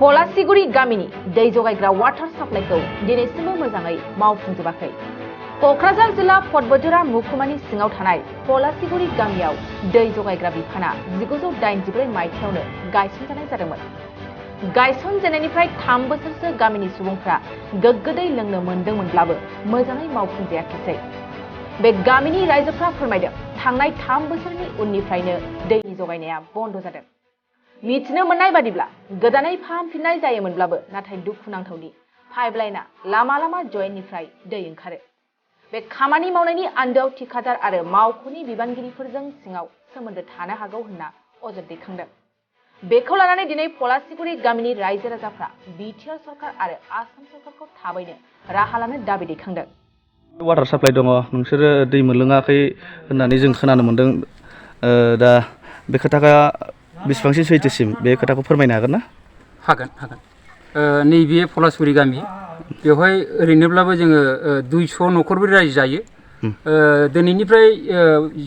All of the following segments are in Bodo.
पलासिगुरि गामिनि दै जगायग्रा वाटार साप्लाइखौ दिनैसिमबो मोजाङै मावफुंजोबाखै। क'क्राझार जिल्ला फटबजरा महकुमानि सिङाव थानाय पलासिगुरि गामियाव दै जगायग्रा बिफाना 1984 मायथाइयावनो गायसनजानाय जादोंमोन। गायसनजेननायनिफ्राय 3 बोसोरसो गामिनि सुबुंफ्रा गोग्गो दै लोंनो मोनदोंमोनब्लाबो मोजाङै मावफुंजायाखिसै। बे गामिनि रायजोफ्रा फोरमायदों थांनाय 3 बोसोरनि उननिफ्रायनो दैनि जगायनाया बन्द जादों। मिथिनो मोननाय बादिब्ला गोदानै फाहामफिननाय जायोमोनब्लाबो नाथाय दुखुनांथावदि पाइपलाइना लामा लामा जयेन्टनिफ्राय दै ओंखारो। बे खामानि मावनायनि आन्दोआव ठिकादार आरो मावख'नि बिबानगिरिफोरजों सिङाव सोमोन्दो थानो हागौ होनना अजद दैखांदों। बेखौ लानानै दिनै पलासिगुरि गामिनि रायजो राजाफ्रा बिटिआर सरकार आरो आसाम सरकारखौ थाबैनो राहा लानो दाबि दैखांदों। वाटार साप्लाइ दङ, नोंसोरो दै मोनलोङाखै होननानै जों खोनानो मोन्दों। दा बे खोथाया बेसेबांसिम सैथोसिम बे खोथाखौ फोरमायनो हागोन ना? हागोन। नैबे पलासगुरि गामि बेवहाय ओरैनोब्लाबो जोङो 200 न'खरबो रायजो जायो। दिनैनिफ्राय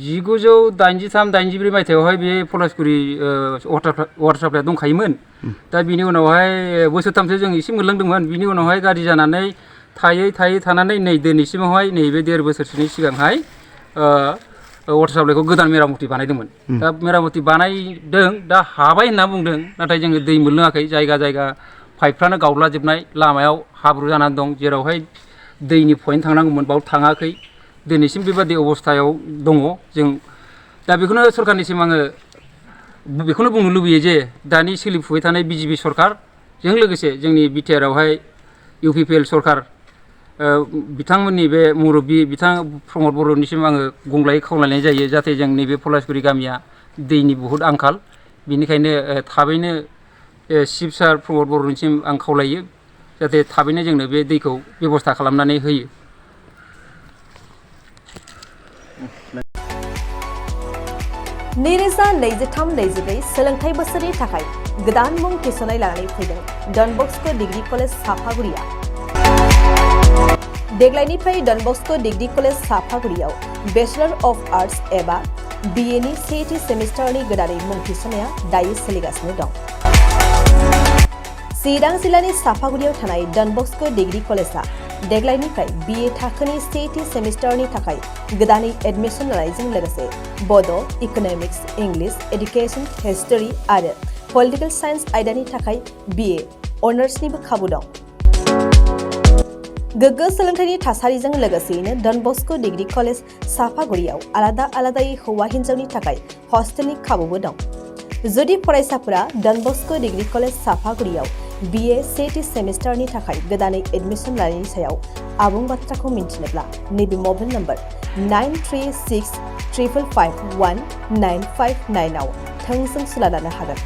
1983-84 मायथाइयावहाय बे पलासगुरि वाटार साप्लाइया दंखायोमोन। दा बिनि उनावहाय बोसोरथामसो जों एसे मोनलोंदोंमोन। बिनि उनावहाय गाज्रि जानानै थायै थानानै नै दिनैसिमावहाय नैबे 1.5 बोसोरसोनि सिगांहाय वाटार साप्लाइखौ गोदान मेरामति बानायदोंमोन। दा मेरामति बानायदों, दा हाबाय होनना बुंदों, नाथाय जोङो दै मोनलोङाखै। जायगा पाइपफ्रानो गावलाजोबनाय, लामायाव हाब्रु जानानै दं, जेरावहाय दैनि पइन्ट थांनांगौमोन बाव थाङाखै। दिनैसिम बेबादि अबस्थायाव दङ जों। दा बेखौनो सरकारनिसिम आङो बेखौनो बुंनो लुबैयो जे दानि सोलिफुबाय थानाय बिजेपि सरकारजों लोगोसे जोंनि बिटिआरआवहाय इउपिपिएल सरकार बिथांमोननि बे मुरब्बि बिथां प्रमद बर'निसिम आङो गंग्लायै खावलायनाय जायो जाहाथे जों नैबे पलासगुरि गामिया दैनि बहुद आंखाल। बेनिखायनो थाबैनो चिफ सार प्रमद बर'निसिम आं खावलायो जाहाथे थाबैनो जोंनो बे दैखौ बेबस्था खालामनानै होयो। 2023-24 सोलोंथाइ बोसोरनि थाखाय गोदान मुं थिसननाय लानानै फैदों डन बस्क' डिग्री कलेज साफागुरिया। देग्लायनिफ्राय डन बस्क' डिग्री कलेज साफागुरियाव बेचलर अफ आर्ट्स एबा BA नि सेथि सेमिस्टारनि गोदानै मुं थिसननाया दायो सोलिगासिनो दं। चिरां जिल्लानि साफागुरियाव थानाय डन बस्क' डिग्री कलेजआ देग्लायनिफ्राय BA थाखोनि सेथि सेमिस्टारनि थाखाय गोदानै एडमिसन लानायजों लोगोसे बड', इक'नमिक्स, इंलिश, एडुकेशन, हिस्टरी आरो पलिटिकल साइन्स आयदानि थाखाय BA अनार्सनिबो खाबु दं। गोग्गो सोलोंथाइनि थासारिजों लोगोसेयैनो डन बस्क' डिग्री कलेज साफागुरियाव आलादायै हौवा हिन्जावनि थाखाय हस्टेलनि खाबुबो दं। जुदि फरायसाफोरा डन बस्क' डिग्री कलेज साफागुरियाव BA सेथि सेमिस्टारनि थाखाय गोदानै एडमिसन लानायनि सायाव आबुं बाथ्राखौ मिन्थिनोब्ला नैबे मबाइल नम्बर 9365519559 आव थोंजों सुला लानो हागोन।